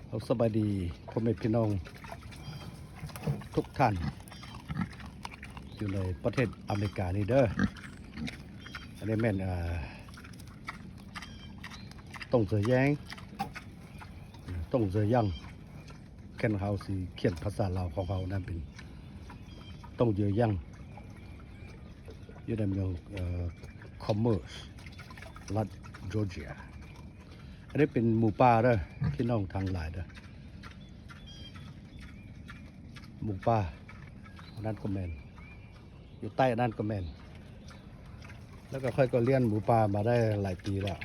ເອົາ ສະບາຍດີພໍ່ແມ່ພີ່ນ້ອງທຸກທ່ານ ຢູ່ໃນປະເທດອາເມລິການີ້ເດີ້. ອັນນີ້ແມ່ນ ເອີ ຕົງເຈີແຢງ ຕົງເຈີຍັງ ແຄ່ນເຮົາຊິຂຽນພາສາລາວຂອງເຮົານັ້ນເປັນຕົງເຈີຍັງ ຢູ່ໃນເມືອງ ເອີ Commerce ລັດ Georgia. ອັນນີ້ເປັນໝູປ່າເດີ້ ພີ່ນ້ອງທັງຫຼາຍເດີ້. ໝູປ່າ ອັນນັ້ນກໍແມ່ນ ຢູ່ໃຕ້ອັນນັ້ນກໍແມ່ນ. ແລ້ວກໍຂ້ອຍກໍລ້ຽງໝູປ່າມາໄດ້ຫຼາຍປີແລ້ວ.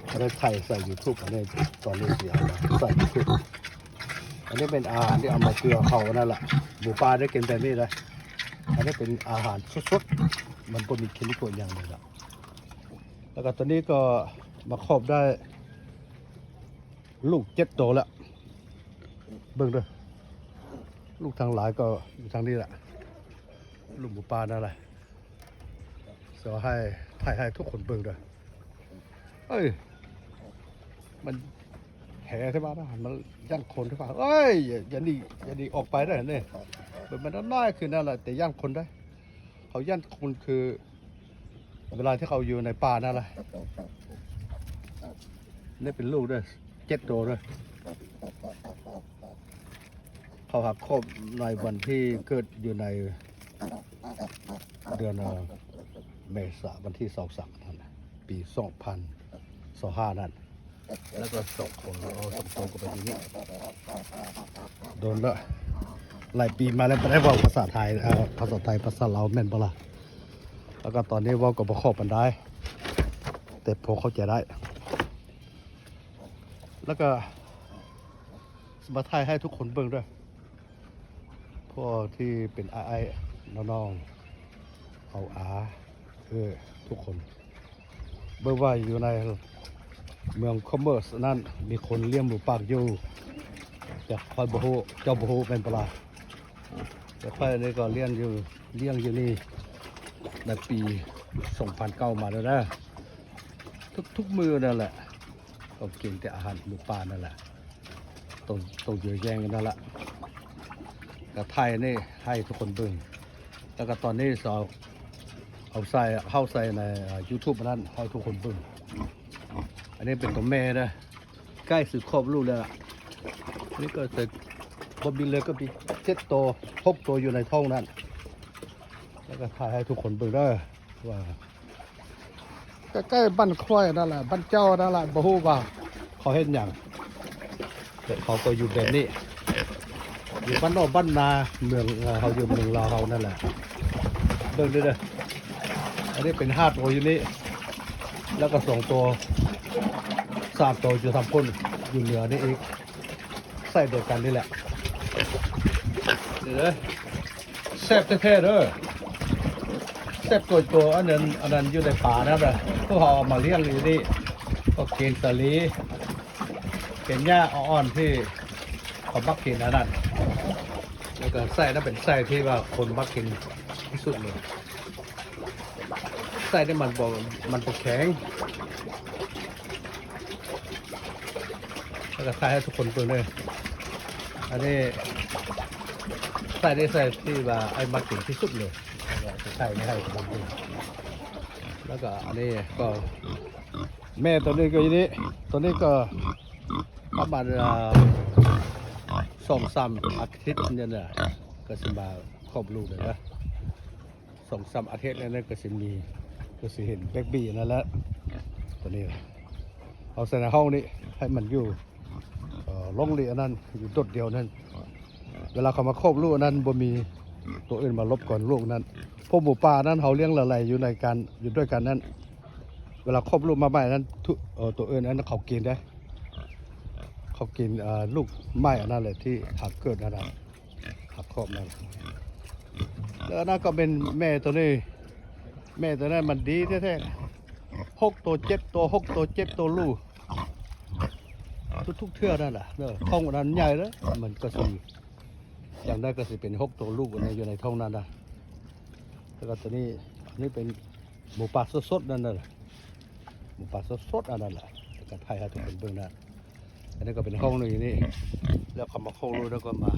ເອົາໄປຖ່າຍໃສ່ YouTube ອັນນີ້ ຕອນນີ້ຊິເອົາມາໃສ່ YouTube. ອັນນີ້ເປັນອາຫານທີ່ເອົາມາເກືອເຂົານັ້ນລະ. ໝູປ່າໄດ້ກິນແບບນີ້ລະ. ອັນນີ້ເປັນອາຫານສົດໆ ມັນບໍ່ມີເຄມີຄໍອີ່ຫຍັງເລີຍລະ. ແລ້ວກໍຕົວນີ້ກໍມາຄອບໄດ້ລູກເຈັດໂຕແລ້ວ. ເບິ່ງເດີ້ ລູກທັງຫຼາຍກໍຢູ່ທາງນີ້ລະ ລູກໝູປ່ານັ້ນລະ. ຊິໃຫ້ ຖ່າຍໃຫ້ທຸກຄົນເບິ່ງເດີ້. ເອີຍ ມັນແຫ່ແທ້ວ່ານະ ມັນຢ້ານຄົນແທ້ວ່າ. ເອີຍ ຢ່າ ຢ່າໜີ ຢ່າໜີອອກໄປເດີ້ນີ້. ເບິ່ງ ມັນນ້ອຍຂຶ້ນນັ້ນລະ ແຕ່ຢ້ານຄົນເດີ້. ເຂົາຢ້ານຄົນຄື ເວລາທີ່ເຂົາຢູ່ໃນປ່ານັ້ນລະ. ນີ້ເປັນລູກເດີ້ ເຈັດໂຕເດີ້. ເຂົາຫາຄອບໃນວັນທີ່ເກີດຢູ່ໃນເດືອນ ເອີ ເມສາ ວັນທີຊາວສາມນັ້ນ ປີສອງພັນຊາວຫ້ານັ້ນ. ແລ້ວກໍສອງຄົນ ເອົາສອງໂຕກໍໄປຢູ່ນີ້ ໂດນລະ ຫຼາຍປີມາແລ້ວ ບໍ່ໄດ້ເວົ້າພາສາໄທ ເອີ ພາສາໄທ ພາສາລາວແມ່ນບໍ່ລະ? ແລ້ວກໍຕອນນີ້ເວົ້າກໍບໍ່ຄ່ອຍປານໃດ ແຕ່ພໍເຂົ້າໃຈໄດ້. ແລ້ວກໍຊິມາຖ່າຍໃຫ້ທຸກຄົນເບິ່ງເດີ້. ພວກທີ່ເປັນອ້າຍໆ ນ້ອງໆ ເອົາອາ ເອີ ທຸກຄົນ ເບິ່ງວ່າຢູ່ໃນເມືອງ Commerce ນັ້ນ ມີຄົນລ້ຽງໝູປ່າຢູ່ ແຕ່ຂ້ອຍບໍ່ຮູ້ ເຈົ້າບໍ່ຮູ້ແມ່ນບໍ່ລະ? ແຕ່ຂ້ອຍນີ້ກໍລ້ຽງຢູ່ ລ້ຽງຢູ່ນີ້ ໃນປີສອງພັນເກົ້າມາແລ້ວນະ. ທຸກໆມື້ນັ້ນແຫຼະ ກໍກິນແຕ່ອາຫານໝູປ່ານັ້ນແຫຼະ. ຕົງ ຕົງເຢີແຢງນັ້ນລະ ກະຖ່າຍນີ້ໃຫ້ທຸກຄົນເບິ່ງ. ແລ້ວກະຕອນນີ້ເຮົາ ເອົາໃສ່ ເຮົາໃສ່ໃນ ເອີ YouTube ອັນນັ້ນໃຫ້ທຸກຄົນເບິ່ງ. ອັນນີ້ເປັນຕົວແມ່ເດີ້ ໃກ້ຊິຄອບລູກແລ້ວລະ. ນີ້ກໍຈະ ບໍ່ມີເລີຍ ກໍມີເຈັດໂຕ ຫົກໂຕຢູ່ໃນທ້ອງນັ້ນ. ແລ້ວກໍຖ່າຍໃຫ້ທຸກຄົນເບິ່ງເດີ້ ວ່າ ໃກ້ໆບ້ານຂ້ອຍນັ້ນແຫຼະ ບ້ານເຈົ້ານັ້ນແຫຼະ ບໍ່ຮູ້ວ່າເຂົາເຮັດຫຍັງ ແຕ່ເຂົາກໍຢູ່ແບບນີ້ ຢູ່ບ້ານນອກບ້ານນາ ເມືອງ ເອີ ເຮົາຢູ່ເມືອງລາວເຮົານັ້ນແຫຼະ. ເບິ່ງເດີ້ ອັນນີ້ເປັນຫ້າໂຕຢູ່ນີ້ ແລ້ວກໍສອງໂຕ ສາມໂຕຢູ່ທາງພຸ້ນ ຢູ່ເໜືອນີ້ອີກ. ໃສ່ດຽວກັນນີ້ແຫຼະ ນີ້ເດີ້ ແຊບແທ້ໆເດີ້ ແຊບກວ່າໂຕອັນນັ້ນ ອັນນັ້ນຢູ່ໃນປ່ານັ້ນນະ. ພວກເຮົາເອົາມາລ້ຽງຢູ່ນີ້ ພວກເກນສາລີ ເກນຫຍ້າອ່ອນໆ ທີ່ເຂົາມັກກິນອັນນັ້ນ. ແລ້ວກໍໄສ້ນັ້ນເປັນໄສ້ທີ່ວ່າຄົນມັກກິນທີ່ສຸດເລີຍ. ໄສ້ນີ້ມັນບໍ່ ມັນບໍ່ແຂງ. ແລ້ວກໍຖ່າຍໃຫ້ທຸກຄົນເບິ່ງເດີ້ ອັນນີ້ໄສ້ນີ້ໄສ້ທີ່ວ່າອ້າຍມັກກິນທີ່ສຸດເລີຍ. ແລ້ວກໍຊິຖ່າຍນີ້ໃຫ້ທຸກຄົນເບິ່ງ. ແລ້ວກໍອັນນີ້ກໍ ແມ່ຕົວນີ້ກໍຢູ່ນີ້ ຕົວນີ້ກໍປະມານ ເອີ ສອງສາມອາທິດນີ້ແຫຼະ ກໍຊິມາຄອບລູກແລ້ວນະ. ສອງສາມອາທິດແລ້ວນະ ກໍຊິມີ ກໍຊິເຫັນເບັກບີນັ້ນແຫຼະ. ຕົວນີ້ເອົາໃສ່ໃນຫ້ອງນີ້ ໃຫ້ມັນຢູ່ ເອີ ລົງລີອັນນັ້ນ ຢູ່ໂດດດຽວນັ້ນ. ເວລາເຂົາມາຄອບລູກອັນນັ້ນ ບໍ່ມີຕົວອື່ນມາລົບກວນລູກນັ້ນ. ພວກໝູປ່ານັ້ນ ເຮົາລ້ຽງຫຼາຍໆ ຢູ່ໃນການ ຢູ່ດ້ວຍກັນນັ້ນ ເວລາຄອບລູກມາໃໝ່ນັ້ນ ທຸ ເອີ ຕົວອື່ນນັ້ນເຂົາກິນເດ້ ເຂົາກິນ ເອີ ລູກໃໝ່ອັນນັ້ນແຫຼະ ທີ່ຫາເກີດອັນນັ້ນ ຫາຄອບນັ້ນ. ແລ້ວອັນນັ້ນກໍເປັນແມ່ຕົວນີ້ ແມ່ຕົວນັ້ນມັນດີແທ້ໆ ຫົກໂຕເຈັດໂຕ ຫົກໂຕເຈັດໂຕລູກ ທຸກໆເທື່ອນັ້ນລະເດີ. ທ້ອງອັນນັ້ນໃຫຍ່ເດີ ມັນກໍຊິ ຢ່າງໃດກໍຊິເປັນຫົກໂຕລູກອັນນັ້ນ ຢູ່ໃນທ້ອງນັ້ນນະ. ແລ້ວກໍຕົວນີ້ ອັນນີ້ເປັນໝູປ່າສົດໆນັ້ນນະ ໝູປ່າສົດໆອັນນັ້ນລະ. ແລ້ວກໍຖ່າຍໃຫ້ທຸກຄົນເບິ່ງນະ. ອັນນີ້ກໍເປັນຫ້ອງໜຶ່ງຢູ່ນີ້ ແລ້ວເຂົາມາໂຄກລູກ ແລ້ວກໍມາ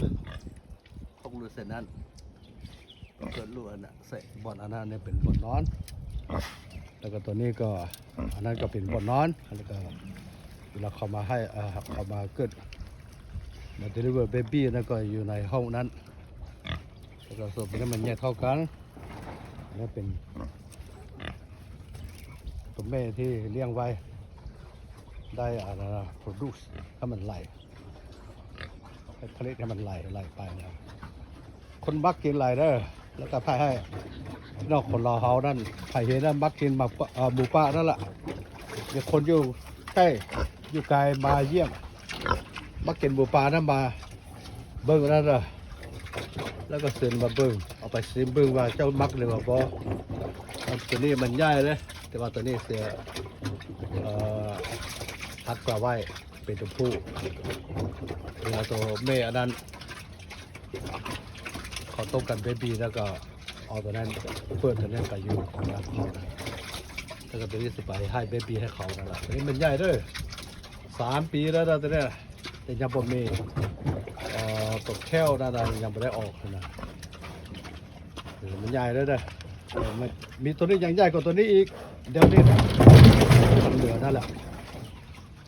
ໂຄກລູກໃສ່ນັ້ນ ເກີດລູກອັນນະ ໃສ່ບ່ອນອັນນັ້ນເປັນບ່ອນນອນ ແລ້ວກໍຕົວນີ້ກໍ ອັນນັ້ນກໍເປັນບ່ອນນອນ ແລ້ວກໍເວລາເຂົາມາໃຫ້ ເອີ ເຂົາມາເກີດ ມາ deliver baby ນັ້ນກໍຢູ່ໃນຫ້ອງນັ້ນ ແລ້ວກໍສ່ວນຕົວນີ້ມັນແຍກເທົ່າກັນ ແລ້ວເປັນຕົວແມ່ທີ່ລ້ຽງໄວ້ ໄດ້ອັນນັ້ນ produce ໃຫ້ມັນໄຫຼ ໃຫ້ຜະລິດໃຫ້ມັນໄຫຼ ໄຫຼໄປນະ ຄົນມັກກິນຫຼາຍເດີ ແລ້ວກໍພາໃຫ້ພີ່ນ້ອງຄົນລາວເຮົານັ້ນ ໃຜເຫັນນະ ມັກກິນໝາກປະ ເອີ ໝູປ່ານັ້ນລະ ມີຄົນຢູ່ໃກ້ຢູ່ໄກມາຢ້ຽມ ມັກກິນໝູປ່ານັ້ນ ມາເບິ່ງອັນນັ້ນເດີ ແລ້ວກໍເຊີນມາເບິ່ງ ເອົາໄປຊີມເບິ່ງວ່າເຈົ້າມັກຫຼືວ່າບໍ່ ອັນຕົວນີ້ມັນໃຫຍ່ເດ້ ແຕ່ວ່າຕົວນີ້ເສຍ ເອີ ຮັກສາໄວ້ ເປັນຕົວຜູ້ ເວລາຕົວແມ່ອັນນັ້ນ ເຂົາຕ້ອງການ baby ແລ້ວກໍເອົາຕົວນັ້ນ ເປີດຕົວນັ້ນໄປຢູ່ຂອງເຂົານະ ແລ້ວກໍຕົວນີ້ຊິໄປໃຫ້ baby ໃຫ້ເຂົານັ້ນລະ ຕົວນີ້ມັນໃຫຍ່ເດີ ສາມປີແລ້ວນະຕົວນີ້ ແຕ່ຍັງບໍ່ມີ ເອີ ຕົວແຂ້ວນັ້ນນະ ຍັງບໍ່ໄດ້ອອກນະ ເອີ ມັນໃຫຍ່ເດີ ເອີ ມັນມີຕົວນີ້ຍັງໃຫຍ່ກວ່າຕົວນີ້ອີກ ດຽວນີ້ນະ ມັນເຫຼືອນັ້ນແຫຼະ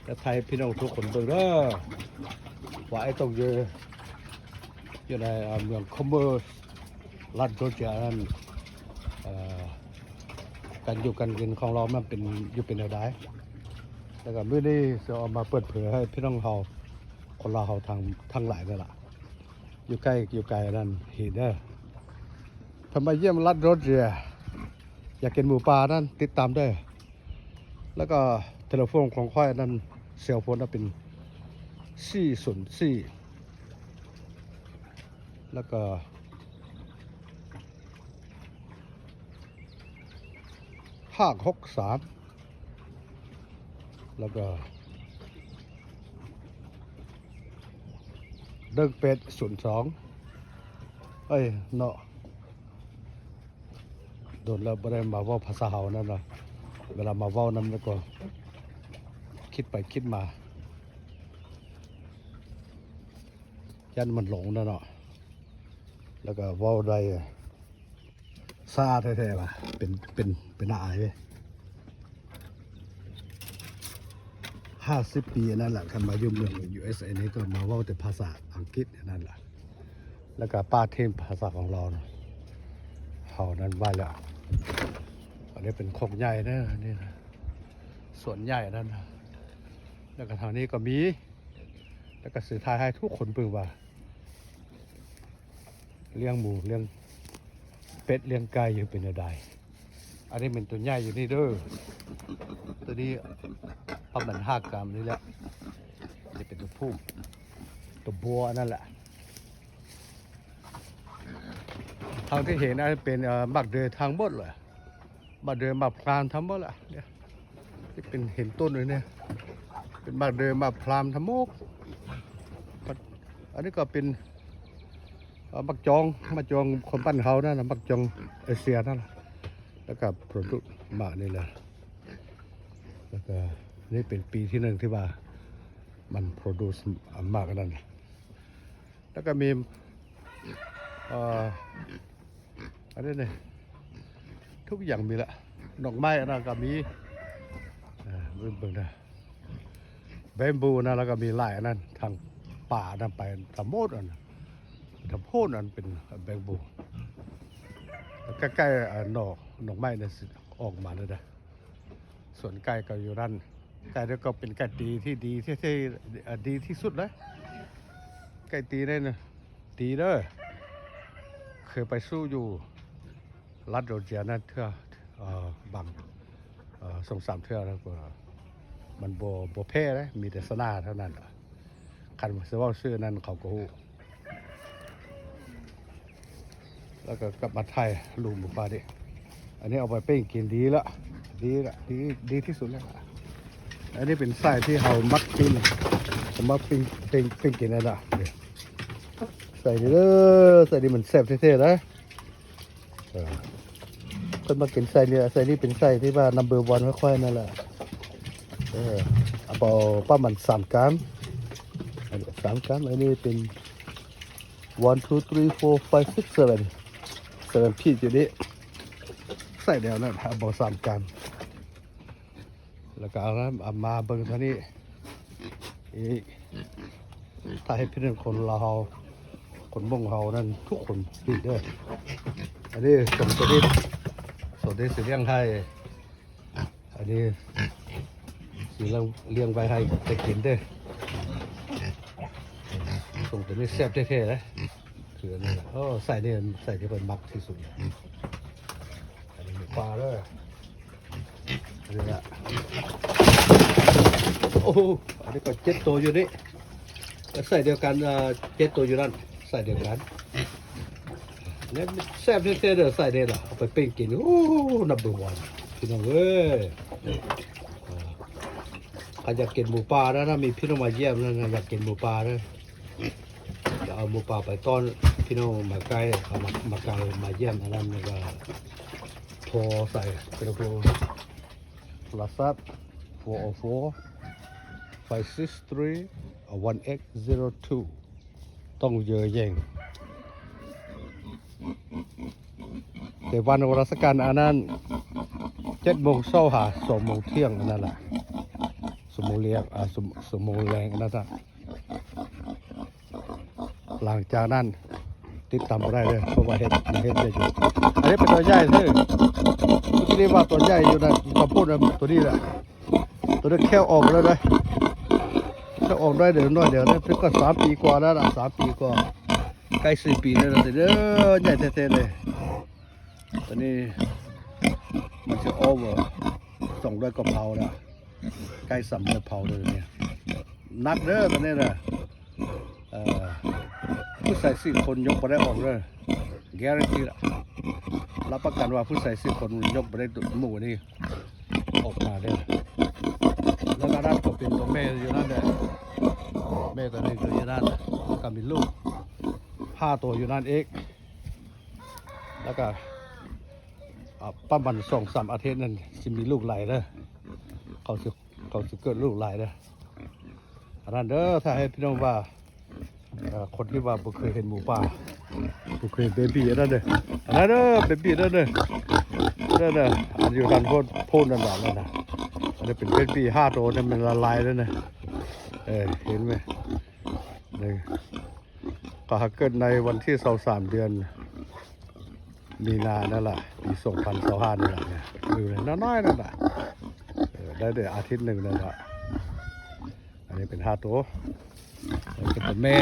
ແລ້ວຖ່າຍໃຫ້ພີ່ນ້ອງທຸກຄົນເບິ່ງເດີ ວ່າໄອ້ຕົກຢູ່ ຢູ່ໃນ ເອີ ເມືອງ Commerce ລັດ Georgia ນັ້ນ ເອີ ການຢູ່ການກິນຂອງລາວມັນເປັນ ຢູ່ເປັນແນວໃດ ແລ້ວກໍມື້ນີ້ຊິເອົາມາເປີດເຜີຍໃຫ້ພີ່ນ້ອງເຮົາ ຄົນລາວເຮົາທັງ ທັງຫຼາຍນັ້ນລະ ຢູ່ໃກ້ຢູ່ໄກນັ້ນເຫັນເດີ ເພິ່ນມາຢ້ຽມລັດ Georgia ຢາກກິນໝູປ່ານັ້ນ ຕິດຕາມເດີ ແລ້ວກໍເທເລໂຟນຂອງຂ້ອຍນັ້ນ ເຊວໂຟນນັ້ນເປັນ ສີ່ສູນສີ່ ແລ້ວກໍ ຫ້າຫົກສາມ ແລ້ວກໍ ໜຶ່ງແປດສູນສອງ ເອີຍ ເນາະ ດົນແລ້ວບໍ່ໄດ້ມາເວົ້າພາສາເຮົານັ້ນນະ ເວລາມາເວົ້ານຳແລ້ວກໍຄິດໄປຄິດມາ ຢ້ານມັນຫຼົງນະເນາະ ແລ້ວກໍເວົ້າໄດ້ຊ້າແທ້ໆວ່າ ເປັນ ເປັນ ເປັນອາຍເວີຍ ຫ້າສິບປີອັນນັ້ນລະ ຄັນມາຢູ່ເມືອງ USA ນີ້ກໍມາເວົ້າແຕ່ພາສາອັງກິດອັນນັ້ນລະ ແລ້ວກໍປະຖິ້ມພາສາຂອງລາວນະ ເຮົານັ້ນວ່າແລ້ວ ອັນນີ້ເປັນຄົກໃຫຍ່ເດີ ອັນນີ້ນະ ສວນໃຫຍ່ນັ້ນນະ ແລ້ວກໍທາງນີ້ກໍມີ ແລ້ວກໍຊິຖ່າຍໃຫ້ທຸກຄົນເບິ່ງວ່າ ລ້ຽງໝູ ລ້ຽງເປັດ ລ້ຽງໄກ່ຢູ່ເປັນແນວໃດ ອັນນີ້ແມ່ນຕົວໃຫຍ່ຢູ່ນີ້ເດີ ຕົວນີ້ປະມານຫ້າກຣາມນີ້ແຫຼະ ນີ້ເປັນຕົວຜູ້ ຕົວບົວອັນນັ້ນແຫຼະ ທັງທີ່ເຫັນອັນເປັນ ເອີ ໝາກເດືອຍທັງໝົດເລີຍ ໝາກເດືອຍໝາກພລາມທັງໝົດລະ ເນຍ ທີ່ເປັນເຫັນຕົ້ນຢູ່ເນຍ ເປັນໝາກເດືອຍໝາກພລາມທັງໝົດ ອັນນີ້ກໍເປັນ ເອີ ໝາກຈອງ ໝາກຈອງຄົນບ້ານເຮົານັ້ນນະ ໝາກຈອງເອເຊຍນັ້ນລະ ແລ້ວກໍ produce ໝາກນີ້ແຫຼະ ແລ້ວກໍນີ້ເປັນປີທີໜຶ່ງທີ່ວ່າມັນ produce ໝາກອັນນັ້ນ ແລ້ວກໍມີ ເອີ ອັນນີ້ນີ້ ທຸກຢ່າງມີລະ ດອກໄມ້ອັນນັ້ນກໍມີ ເອີ ເບິ່ງ ເບິ່ງເດີ ແບມບູນັ້ນ ແລ້ວກໍມີຫຼາຍອັນນັ້ນ ທາງປ່ານັ້ນໄປທັງໝົດອັນ ທັງໂພນອັນເປັນແບມບູ ໃກ້ໆ ເອີ ດອກ ດອກໄມ້ນັ້ນຊິອອກມາແລ້ວເດີ ສວນໄກ່ກໍຢູ່ນັ້ນ ໄກ່ນີ້ກໍເປັນໄກ່ຕີທີ່ດີທີ່ ທີ່ ເອີ ດີທີ່ສຸດເລີຍ ໄກ່ຕີນີ້ນະ ດີເດີ ເຄີຍໄປສູ້ຢູ່ລັດໂຈເຈຍນັ້ນເທື່ອ ເອີ ບາງ ເອີ ສອງສາມເທື່ອແລ້ວກໍ ມັນບໍ່ ບໍ່ແພ້ເດ້ ມີແຕ່ຊະນະເທົ່ານັ້ນ ຄັນຊິເວົ້າຊື່ນັ້ນເຂົາກໍຮູ້ ແລ້ວກໍກັບມາຖ່າຍຮູບໝູປ່ານີ້ ອັນນີ້ເອົາໄປປີ້ງກິນດີລະ ດີລະ ດີ ດີທີ່ສຸດແລ້ວ ອັນນີ້ເປັນໄສ້ທີ່ເຮົາມັກກິນ ເຮົາມັກປີ້ງ ປີ້ງ ປີ້ງກິນນັ້ນລະ ໄສ້ນີ້ເດີ ໄສ້ນີ້ມັນແຊບແທ້ໆເດ້ ເອີ ເພິ່ນມັກກິນໄສ້ນີ້ລະ ໄສ້ນີ້ເປັນໄສ້ທີ່ວ່າ number one ຂອງຂ້ອຍນັ້ນລະ ເອີ ເອົາປະມານສາມກຣາມ ສາມການ. ອັນນີ້ເປັນ one two three four five six seven seven feet ຢູ່ນີ້ ໃສ່ແນວນັ້ນ ເອົາບໍ່ສາມການ. ແລ້ວກໍເອົາມາເບິ່ງທາງນີ້ອີກ ຖ້າເຮັດເປັນຄົນລາວເຮົາ ຄົນມົ້ງເຮົານັ້ນ ທຸກຄົນເຮັດເດີ. ອັນນີ້ສົມໂຕນີ້ ສົມໂຕນີ້ຊິລ້ຽງໄວ້ ອັນນີ້ຊິລ້ຽງໄວ້ໃຫ້ໄດ້ກິນເດີ. ສົມໂຕນີ້ແຊບແທ້ໆເດ້ ຄືອັນນີ້ ໂອ້ ໃສ່ນີ້ ໃສ່ທີ່ເພິ່ນມັກທີ່ສຸດ. ອັນນີ້ໝູປ່າເດີ ນີ້ລະ ໂອ້ ອັນນີ້ກໍເຈັດໂຕຢູ່ນີ້ ໃສ່ດຽວກັນ ເອີ ເຈັດໂຕຢູ່ນັ້ນ ໃສ່ດຽວກັນ. ແລ້ວແຊບແທ້ໆເດີ ໃສ່ນີ້ລະ ເອົາໄປປີ້ງກິນ ໂອ້ number one ພີ່ນ້ອງເອີຍ. ເອີ ໃຜຢາກກິນໝູປ່ານະ ມີພີ່ນ້ອງມາຢ້ຽມນະ ຢາກກິນໝູປ່າເດີ ຈະເອົາໝູປ່າໄປຕ້ອນພີ່ນ້ອງມາໃກ້ ເອົາມາ ມາໃກ້ ມາຢ້ຽມ ອັນນັ້ນກໍໂທໃສ່ເປັນໂທ ໂທລະສັບ four oh four five six three one eight zero two ຕ້ອງເຢີແຢງ. ແຕ່ວັນລາຊະການອັນນັ້ນ ເຈັດໂມງເຊົ້າຫາສອງໂມງທ່ຽງ ອັນນັ້ນລະ ຊົ່ວໂມງລຽງ ອ່າ ຊົ່ວໂມງແລງ ອັນນັ້ນລະ. ຫຼັງຈາກນັ້ນຕິດຕາມບໍ່ໄດ້ເລີຍ ເພາະວ່າເຮັດ ເຮັດວຽກຢູ່. ອັນນີ້ເປັນຕົວໃຫຍ່ເດີ ເມື່ອກີ້ນີ້ວ່າຕົວໃຫຍ່ຢູ່ນະ ກຳໂພດຕົວນີ້ແຫຼະ ຕົວນີ້ແຂ້ວອອກແລ້ວເດີ ແຂ້ວອອກໄດ້ເດີ ໜ້ອຍດຽວເດີ ເປັນກໍສາມປີກວ່າແລ້ວລະ ສາມປີກວ່າ ໃກ້ສີ່ປີແລ້ວເດີ ໃຫຍ່ແທ້ໆເລີຍ. ຕອນນີ້ມັນຊິ over ສອງຮ້ອຍກວ່າເພົາແລ້ວ ໃກ້ສາມຮ້ອຍເພົາແລ້ວນີ້ ໜັກເດີຕອນນີ້ນະ. ເອີ ຜູ້ຊາຍສີ່ຄົນຍົກບໍ່ໄດ້ອອກເດີ guarantee ລະ ຮັບປະກັນວ່າຜູ້ຊາຍສີ່ຄົນຍົກບໍ່ໄດ້ໝູນີ້ອອກມາເດີ. ແລ້ວກໍນັ້ນກໍເປັນຕົວແມ່ຢູ່ນັ້ນແຫຼະ ແມ່ຕົວນີ້ກໍຢູ່ນັ້ນ ແລ້ວກໍມີລູກຫ້າຕົວຢູ່ນັ້ນອີກ. ແລ້ວກໍ ອ່າ ປະມານສອງສາມອາທິດນັ້ນຊິມີລູກຫຼາຍເດີ ເຂົາຊິ ເຂົາຊິເກີດລູກຫຼາຍເດີ. ອັນນັ້ນເດີ ຖ້າໃຫ້ພີ່ນ້ອງວ່າ ເອີ ຄົນທີ່ວ່າບໍ່ເຄີຍເຫັນໝູປ່າ ບໍ່ເຄີຍເຫັນເບບີ ອັນນັ້ນເດີ ອັນນັ້ນເດີ ເບບີ ນັ້ນເດີ ນັ້ນນະ ອັນຢູ່ທາງໂພນ ໂພນນັ້ນນະ ນັ້ນນະ ອັນນີ້ເປັນເບບີຫ້າໂຕ ນີ້ມັນລະລາຍແລ້ວນະ ເອີ ເຫັນໄໝ ນີ້ ກໍຫາເກີດໃນວັນທີຊາວສາມ ເດືອນມີນານັ້ນລະ ປີສອງພັນຊາວຫ້ານີ້ລະ ຢູ່ນ້ອຍໆນັ້ນລະ ເອີ ໄດ້ແຕ່ອາທິດໜຶ່ງນັ້ນລະ. ອັນນີ້ເປັນຫ້າໂຕ ເປັນໂຕແມ່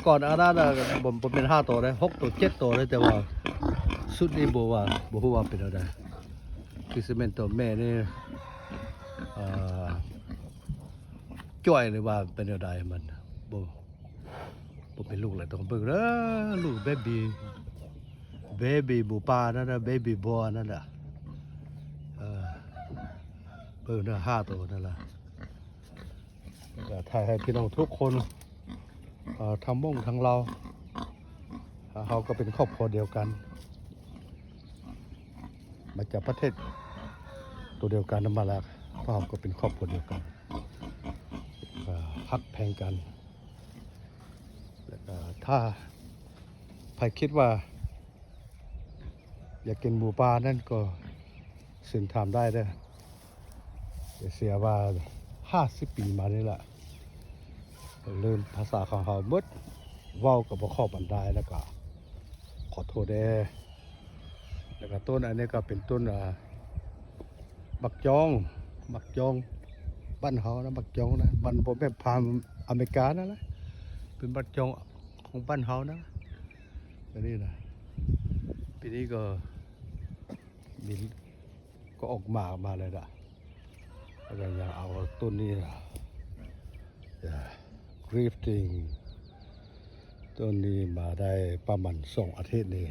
ກ່ອນອັນນັ້ນນະ ບໍ່ ບໍ່ແມ່ນຫ້າໂຕເດ້ ຫົກໂຕ ເຈັດໂຕເດ້ ແຕ່ວ່າຊຸດນີ້ບໍ່ວ່າ ບໍ່ຮູ້ວ່າເປັນແນວໃດ ຄືຊິແມ່ນໂຕແມ່ນີ້ ເອີ ຈ່ອຍ ຫຼືວ່າເປັນແນວໃດ ມັນບໍ່ ບໍ່ເປັນລູກແລ້ວ ຕ້ອງເບິ່ງເດີ ລູກເບບີ ເບບີໝູປ່ານັ້ນນະ ເບບີບອຍນັ້ນນະ ເອີ ເບິ່ງເດີ ຫ້າໂຕນັ້ນລະ. ກໍຖ່າຍໃຫ້ພີ່ນ້ອງທຸກຄົນ ເອີ ທັງມົ້ງທັງລາວ ເຮົາກໍເປັນຄອບຄົວດຽວກັນ ມາຈາກປະເທດຕົວດຽວກັນນຳມາລະ ພວກເຮົາກໍເປັນຄອບຄົວດຽວກັນ ເອີ ຮັກແພງກັນ. ແລ້ວກໍຖ້າໃຜຄິດວ່າຢາກກິນໝູປ່ານັ້ນກໍເຊີນຖາມໄດ້ເດີ ເສຍວ່າຫ້າສິບປີມານີ້ລະ ເລີ່ມພາສາຂອງເຮົາໝົດ ເວົ້າກໍບໍ່ຄ່ອຍປານໃດ ແລ້ວກໍຂໍໂທດແດ່. ແລ້ວກໍຕົ້ນອັນນີ້ກໍເປັນຕົ້ນ ອ່າ ໝາກຈອງ ໝາກຈອງບ້ານເຮົານະ ໝາກຈອງນະ ມັນບໍ່ແມ່ນພາມອາເມລິການັ້ນລະ ເປັນໝາກຈອງຂອງບ້ານເຮົານະ ອັນນີ້ນະ ປີນີ້ກໍມີ ກໍອອກໝາກມາແລ້ວລະ ແລ້ວກໍຍັງເອົາຕົ້ນນີ້ລະ grafting ຕົ້ນນີ້ມາໄດ້ປະມານສອງອາທິດນີ້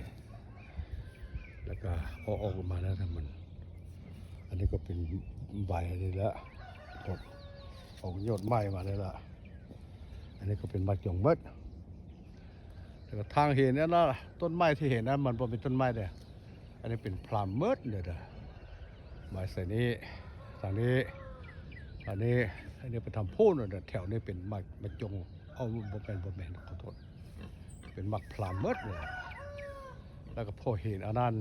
ແລ້ວກໍເອົາອອກມາແລ້ວ ມັນ ອັນນີ້ກໍເປັນໃບອັນນີ້ລະ ອອກຍອດໃໝ່ມາແລ້ວລະ ອັນນີ້ກໍເປັນໝາກຈອງໝົດ. ແລ້ວກໍທາງເຫັນນັ້ນລະ ຕົ້ນໄມ້ທີ່ເຫັນນັ້ນມັນບໍ່ເປັນຕົ້ນໄມ້ເດ້ ອັນນີ້ເປັນພລາມໝົດເດີ ໄມ້ໃສ່ນີ້ ທາງນີ້ ອັນນີ້ ອັນນີ້ໄປທາງພຸ້ນ ແຖວນີ້ເປັນໝາກ ໝາກຈົງ ເອົາ ບໍ່ແມ່ນ ບໍ່ແມ່ນ ຂໍໂທດ ເປັນໝາກພລາມໝົດເລີຍ. ແລ້ວກໍພໍເຫັນອັນນັ້ນ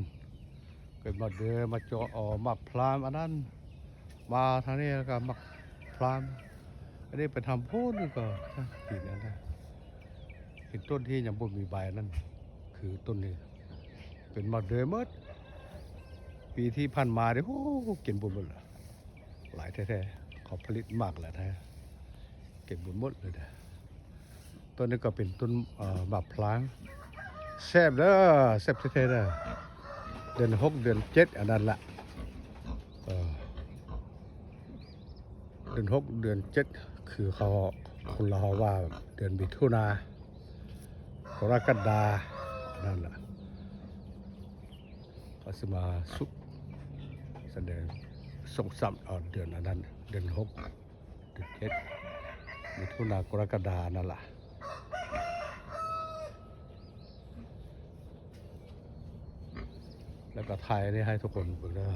ເກີດມາເດີ ມາເຈາະເອົາໝາກພລາມອັນນັ້ນ ມາທາງນີ້ແລ້ວກໍໝາກພລາມ. ອັນນີ້ໄປທາງພຸ້ນກໍເຫັນອັນນັ້ນ ເຫັນຕົ້ນທີ່ຍັງບໍ່ມີໃບນັ້ນ ຄືຕົ້ນນີ້ ເປັນໝາກເດີໝົດ. ປີທີ່ຜ່ານມານີ້ ໂອ້ ກິນບໍ່ໝົດລະ ຫຼາຍແທ້ໆ ເຂົາຜະລິດໝາກຫຼາຍແທ້ ເກັບບໍ່ໝົດເລີຍເດີ້. ຕົ້ນນີ້ກໍເປັນຕົ້ນ ເອີ ໝາກພລາມ ແຊບເດີ້ ແຊບແທ້ໆເດີ້. ເດືອນຫົກ ເດືອນເຈັດ ອັນນັ້ນລະ ເອີ ເດືອນຫົກ ເດືອນເຈັດ ຄືເຂົາ ຄົນລາວເຮົາວ່າເດືອນມິຖຸນາ ກໍລະກະດາ ນັ້ນລະ ເຂົາຊິມາສຸກ ສະແດງ ຊົງຊຳ ເອີ ເດືອນອັນນັ້ນ ເດືອນຫົກ ເດືອນເຈັດ ມິຖຸນາ ກໍລະກະດາ ນັ້ນລະ. ແລ້ວກໍຖ່າຍອັນນີ້ໃຫ້ທຸກຄົນເບິ່ງເດີ້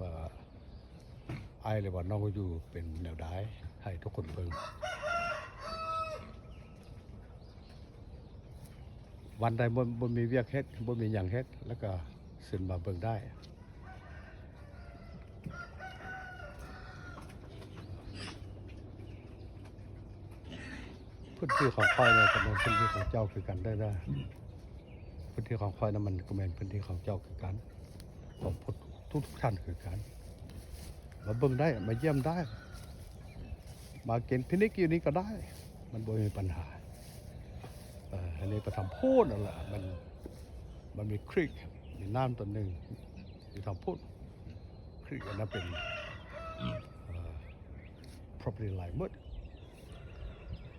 ວ່າອ້າຍ ຫຼືວ່ານ້ອງຢູ່ເປັນແນວໃດ ໃຫ້ທຸກຄົນເບິ່ງ. ວັນໃດບໍ່ ບໍ່ມີວຽກເຮັດ ບໍ່ມີຫຍັງເຮັດ ແລ້ວກໍເຊີນມາເບິ່ງໄດ້. ພື້ນທີ່ຂອງຂ້ອຍນີ້ກໍແມ່ນພື້ນທີ່ຂອງເຈົ້າຄືກັນເດີ້ ພື້ນທີ່ຂອງຂ້ອຍນັ້ນມັນກໍແມ່ນພື້ນທີ່ຂອງເຈົ້າຄືກັນ ຂອງທຸກໆທ່ານຄືກັນ. ມາເບິ່ງໄດ້ ມາຢ້ຽມໄດ້ ມາກິນພິນິກຢູ່ນີ້ກໍໄດ້ ມັນບໍ່ມີບັນຫາ. ເອີ ອັນນີ້ໄປທາງພຸ້ນນັ້ນລະ ມັນ ມັນມີຄຣີກ ມີນ້ຳຕົວໜຶ່ງຢູ່ທາງພຸ້ນ. ຄຣີກອັນນັ້ນເປັນ ເອີ property line ໝົດ.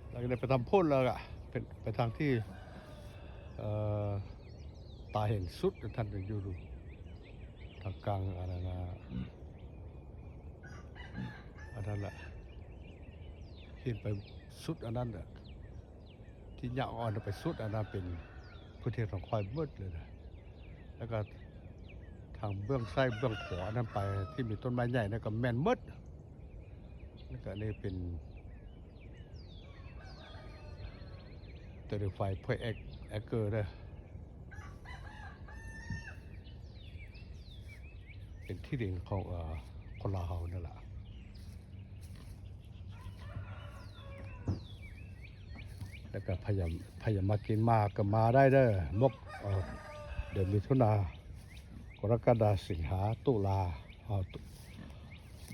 ແລ້ວກໍໄດ້ໄປທາງພຸ້ນ ແລ້ວກໍເປັນໄປທາງທີ່ ເອີ ຕາເຫັນສຸດ ທ່ານກໍຢູ່ທາງກາງອັນນັ້ນນະ ອັນນັ້ນລະ ເຫັນໄປສຸດອັນນັ້ນນະ ທີ່ຍາວອ່ອນໄປສຸດອັນນັ້ນເປັນພື້ນທີ່ຂອງຂ້ອຍໝົດເລີຍນະ. ແລ້ວກໍທາງເບື້ອງຊ້າຍເບື້ອງຂວາອັນນັ້ນໄປທີ່ມີຕົ້ນໄມ້ໃຫຍ່ນັ້ນກໍແມ່ນໝົດ. ແລ້ວກໍອັນນີ້ເປັນ thirty-five per acre ເດີ້ ເປັນທີ່ດິນຂອງ ເອີ ຄົນລາວເຮົານັ້ນລະ. ແລ້ວກໍໃຜຢາກ ໃຜຢາກມາກິນໝາກກໍມາໄດ້ເດີ້ ມົກ ເອີ ເດືອນມິຖຸນາ ກໍລະກະດາ ສິງຫາ ຕຸລາ ເອີ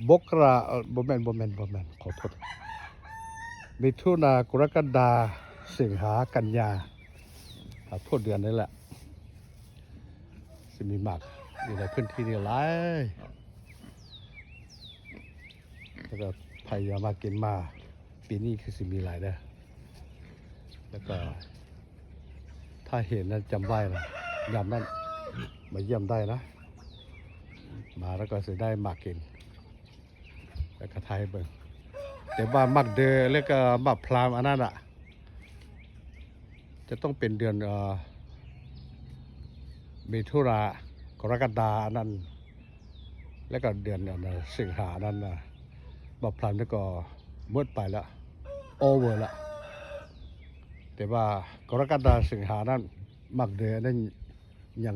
ມົກກະລາ ເອີ ບໍ່ແມ່ນ ບໍ່ແມ່ນ ບໍ່ແມ່ນ ຂໍໂທດ ມິຖຸນາ ກໍລະກະດາ ສິງຫາ ກັນຍາ ເອີ ພວກເດືອນນີ້ແຫຼະ ຊິມີໝາກຢູ່ໃນພື້ນທີ່ນີ້ຫຼາຍ. ແລ້ວກໍໃຜຢາກມາກິນໝາກ ປີນີ້ຄືຊິມີຫຼາຍເດີ້. ແລ້ວກໍຖ້າເຫັນນັ້ນຈຳໄວ້ນະ ຍາມນັ້ນມາຢ້ຽມໄດ້ນະ ມາແລ້ວກໍຊິໄດ້ໝາກກິນ ແລ້ວກໍຖ່າຍໃຫ້ເບິ່ງ. ແຕ່ວ່າໝາກເດີ ແລ້ວກໍໝາກພລາມອັນນັ້ນນະ ຈະຕ້ອງເປັນເດືອນ ເອີ ມິຖຸນາ ກໍລະກະດາ ອັນນັ້ນ ແລ້ວກໍເດືອນ ອັນ ສິງຫານັ້ນນະ ບັກພລັນນີ້ກໍໝົດໄປລະ ໂອເວີລະ. ແຕ່ວ່າກໍລະກະດາ ສິງຫານັ້ນ ໝາກເດືອນນັ້ນຍັງ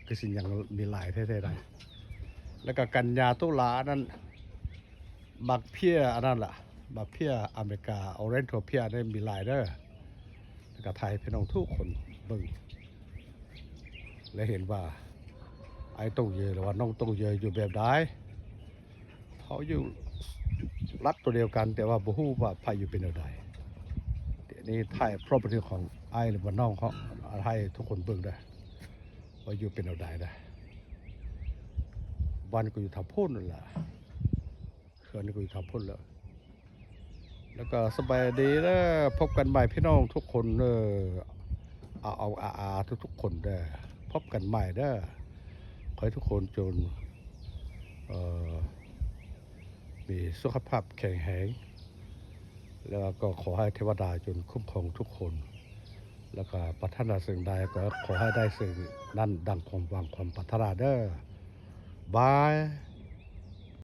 ຄືຊິຍັງມີຫຼາຍແທ້ໆໄດ໋. ແລ້ວກໍກັນຍາ ຕຸລານັ້ນ ໝາກເພຍອັນນັ້ນລະ ໝາກເພຍອາເມລິກາ Oriental pear ໄດ້ມີຫຼາຍເດີ້. ແລ້ວກໍຖ່າຍໃຫ້ພີ່ນ້ອງທຸກຄົນເບິ່ງ ແລະ ເຫັນວ່າອ້າຍຕົງເຢີ ຫຼືວ່ານ້ອງຕົງເຢີຢູ່ແບບໃດ. ເຮົາຢູ່ລັດຕົວດຽວກັນ ແຕ່ວ່າບໍ່ຮູ້ວ່າໃຜຢູ່ເປັນແນວໃດ. ນີ້ຖ່າຍ property ຂອງອ້າຍ ຫຼືວ່ານ້ອງເຂົາ ໃຫ້ທຸກຄົນເບິ່ງເດີ້ ວ່າຢູ່ເປັນແນວໃດເດີ້. ບ້ານກໍຢູ່ທາງພຸ້ນນັ້ນລະ ເຮືອນກໍຢູ່ທາງພຸ້ນແລ້ວ. ແລ້ວກໍສະບາຍດີເດີ້ ພົບກັນໃໝ່ພີ່ນ້ອງທຸກຄົນເດີ້ ອາເອົາອາອາທຸກໆຄົນເດີ້ ພົບກັນໃໝ່ເດີ້. ຂໍໃຫ້ທຸກຄົນຈົ່ງ ເອີ ມີສຸຂະພາບແຂງແຮງ ແລ້ວກໍຂໍໃຫ້ເທວະດາຈົ່ງຄຸ້ມຄອງທຸກຄົນ ແລ້ວກໍປາດຖະໜາສິ່ງໃດກໍຂໍໃຫ້ໄດ້ສິ່ງນັ້ນດັ່ງຄວາມຫວັງຄວາມປາດຖະໜາເດີ້. Bye.